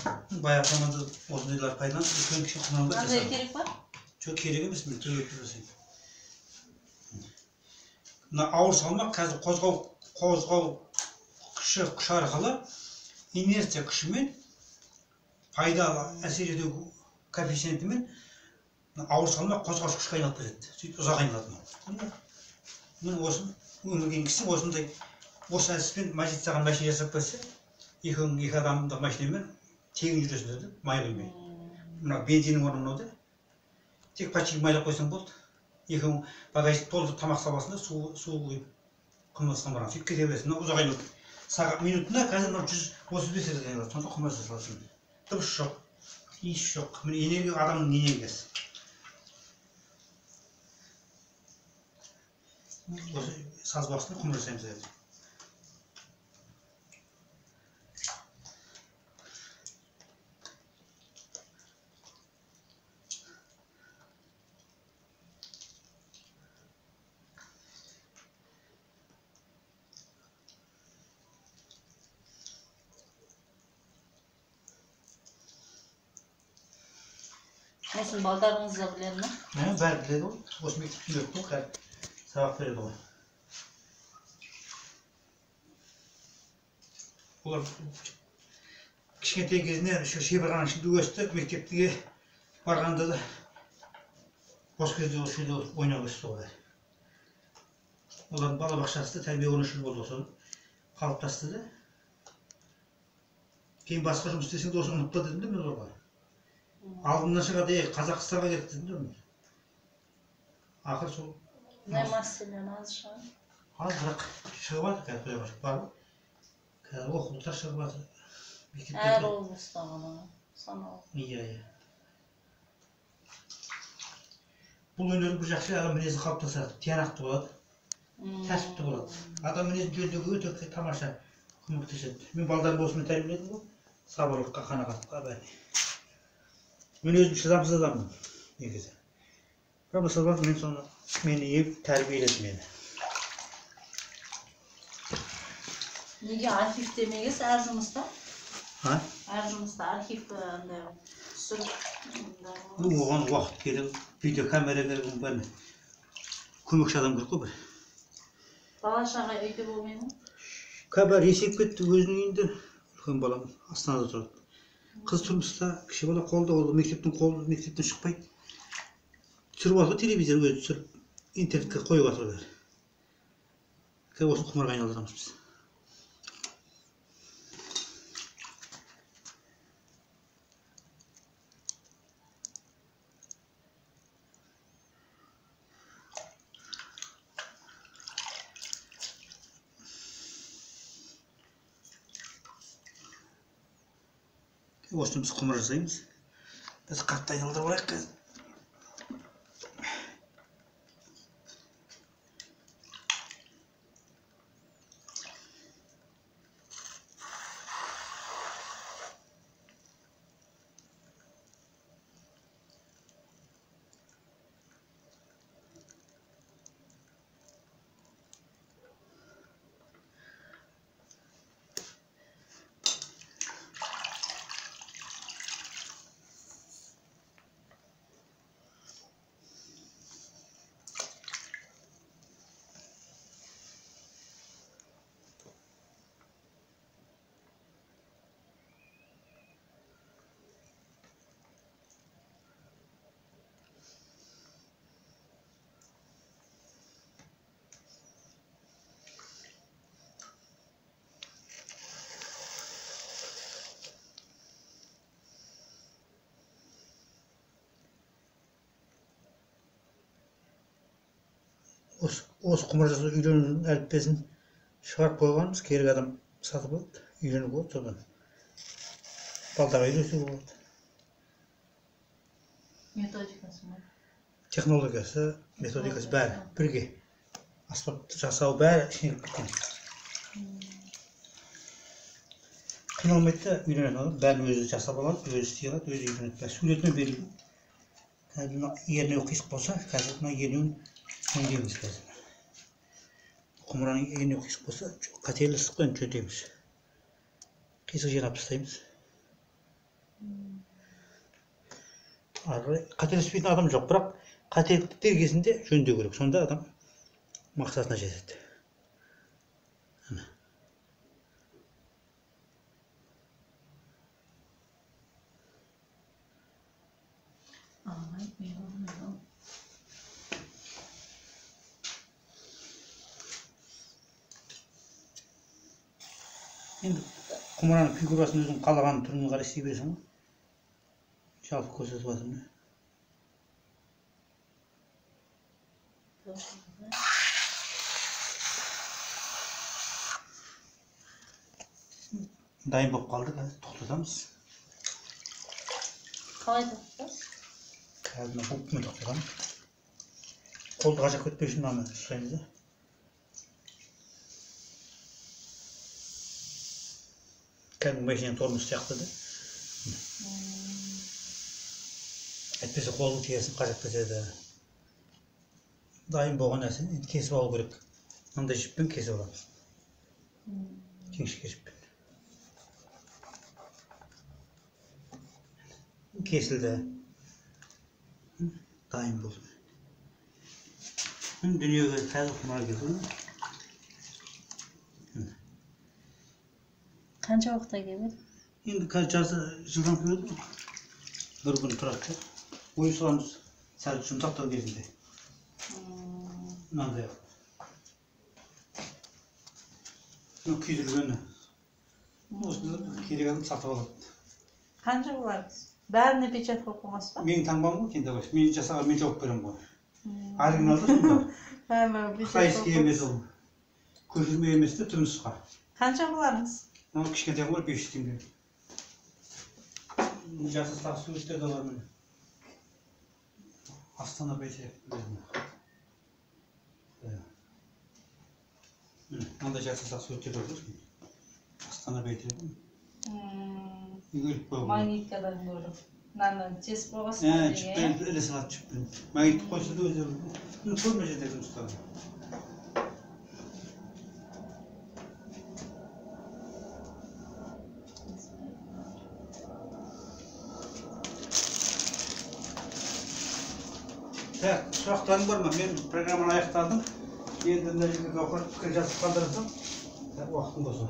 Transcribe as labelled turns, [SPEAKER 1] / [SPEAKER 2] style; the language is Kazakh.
[SPEAKER 1] Баяғы заманда осындайлар пайдаланып, үлкен кіші құмыралар
[SPEAKER 2] Мынандай
[SPEAKER 1] жасаған.
[SPEAKER 2] керек па?
[SPEAKER 1] Жоқ, керек емес, мен төбелеп жасаймын. Мына ауыр салмақ қазір қозғау күші арқылы инерция күшімен пайдалы әсер ету коэффициентімен ауыр салмақ қозғаушы күшке айналып кетеді. Сөйтіп ұзақ айналады мынау. Міне осы өмірге кісі осындай осы әдіспен мәжит саған машина жасап берсе, екеуің екі адамдық машинамен тегін жүресіңдер да, май құймай. Мына бензиннің орны мынау да. Тек пачка майлап қойсаң болды. Екеуің багажник толтырып тамақ саласың да, су құйып құмырсқа барасың. Сөйтіп кете бересің. Мынау ұзақ айналады. Сағат минутына қазір мынау 135 рет айналады. Сонда құмырсқа саласың. Дыбыс жоқ, иіс жоқ. Міне энергия, адамның энергиясы. Осы саз басында құмыр жасаймыз қазір.
[SPEAKER 2] Осыны балдарыңыз да біледі ме?
[SPEAKER 1] Ә, бәрі біледі ғой. Осы мектепте үйретті ғой, қазір сабақ береді ғой. Олар кішкентай кезінен еще шеберхананың ішінде өсті, мектепке барғанда да бос кезде осы жерде ойнап өсті ғой бәрі. Олардың балабақшасы да тәрбие орны үшін болды, соны қалыптасты да. Кейін басқа жұмыс істесең де осыны ұмытпа дедім де мен оларға. Алдымнан шығады, ей, Қазақстанға кетті дедім де мен. Ақыры сол
[SPEAKER 2] Мындай мастерлер аз шығады.
[SPEAKER 1] Аз, бірақ шығып жатыр қазір, құдайға шүкір, бар ғой. Қазір оқулықтар шығып жатыр. Мектептерде.
[SPEAKER 2] Әр облыста ғана санаулы.
[SPEAKER 1] Иә, иә. Бұл өнердің бір жақсы адам мінезі қалыптасады, тиянақты болады, тәртіпті болады. Адам мінезін жөндеуге өте тамаша көмектеседі. Мен балдарымды осымен тәрбиеледім ғой, сабырлыққа, қанағатқа бәріне. Мен өзім шыдамсыз адаммын негізі. Бірақ мысалы мен соны мені еп тәрбиеледі мені.
[SPEAKER 2] Неге архив демегенсіз әр жұмыста?
[SPEAKER 1] А?
[SPEAKER 2] Әр жұмыста архив андай түсіріп, андай
[SPEAKER 1] Ну, оған уақыт керек, видеокамера керек, оның бәріне. Көмекші адам керек қой бір.
[SPEAKER 2] Бала шаға үйде болмай ма?
[SPEAKER 1] Қазір есейіп кетті, өзінің үйінде. Үлкен балам Астанада тұрады. Қыз тұрмыста, кіші бала қолда, ол мектептен қол, мектептен шықпайды. Түсіріп алды телевизор өзі түсіріп, интернетке қойып жатыр бәрі. Қазір осыны құмарға айналдырамыз біз. Осыны біз құмыр жасаймыз. Біз қатты айналдырып алайық қазір. Осы құмыра жасау үйренудің әліппесін шығарып қойғанбыз, керек адам сатып алады, үйренуге болады содан. Балдарға үйретуге болады.
[SPEAKER 2] Методикасы ма?
[SPEAKER 1] Технологиясы, методикасы бәрі бірге. Аспап жасау бәрі ішіне кіріп кеткен. Қиналмайды да үйренетін адам, бәрін өзі жасап алады, өзі істей алады, өзі үйренеді. Бәрі суретімен берілген. Қазір мына ернеуі қисық болса, қазір мына ернеуін жөндейміз қазір. Құмыраның ернеуі қисық болса, қателі ыстық қой, жөндейміз. Қисық жинап тастаймыз. Ары қарай қателеспейтін адам жоқ, бірақ қателіктер кезінде жөндеу керек. Сонда адам мақсатына жетеді. Енді құмыраның фигурасын өзің қалаған түріне қарай істей бересің ғой. Жалпы көрсетіп жатырмын. Дайын болып қалды, қазір тоқтатамыз.
[SPEAKER 2] Қалай тоқтатасыз?
[SPEAKER 1] Қазір мына губкамен тоқтатамын. Қолды қажап кетпеу үшін мынаны ұстаймыз да. Кәдімгі машинаның тормозы сияқты да. Әйтпесе қолдың терісін қажап кетеді. Дайын болған нәрсені енді кесіп алу керек. Мынандай жіппен кесіп аламыз. Жіңішке жіппен. Кесілді. Дайын болды. Дүниеге қазір құмыра келді.
[SPEAKER 2] Қанша уақытта келеді?
[SPEAKER 1] Енді қазір жазда жылдам келеді. Бір күн тұрады. Ой саламыз, сәл жұмсақтау кезінде. Мынандай. Мынау күйдіргені. Осыны керек адам сатып алады.
[SPEAKER 2] Қанша болады? Бәріне печать қойып қойғансыз ба?
[SPEAKER 1] Менің таңбам ғой, кентабай. Мен жасаған, мен жауап беремін ғой. Оригиналды сонда. Қытайский емес ол. Көшірме емес те, түп нұсқа.
[SPEAKER 2] Қанша боларыңыз?
[SPEAKER 1] Мынау кішкентай құмыра 500 теңге. Жасыл тағы суреттер де бар міне. Астана бәйтерек. Міне, мынандай жасыл тағы суреттер бар. Астана бәйтерек. Үйге іліп қоюға болады.
[SPEAKER 2] Магниткадан гөрі. Мынаны тесіп қойғансыз ба?
[SPEAKER 1] Жіппен іле салады жіппен. Магнитті қойса да өздері. Міне көп мына жерде жұмыстары. Так, сұрақтарың бар ма? Мен программаны аяқтадым. Енді мына жерге Гауһар пікір жазып қалдырсам, уақытым болса.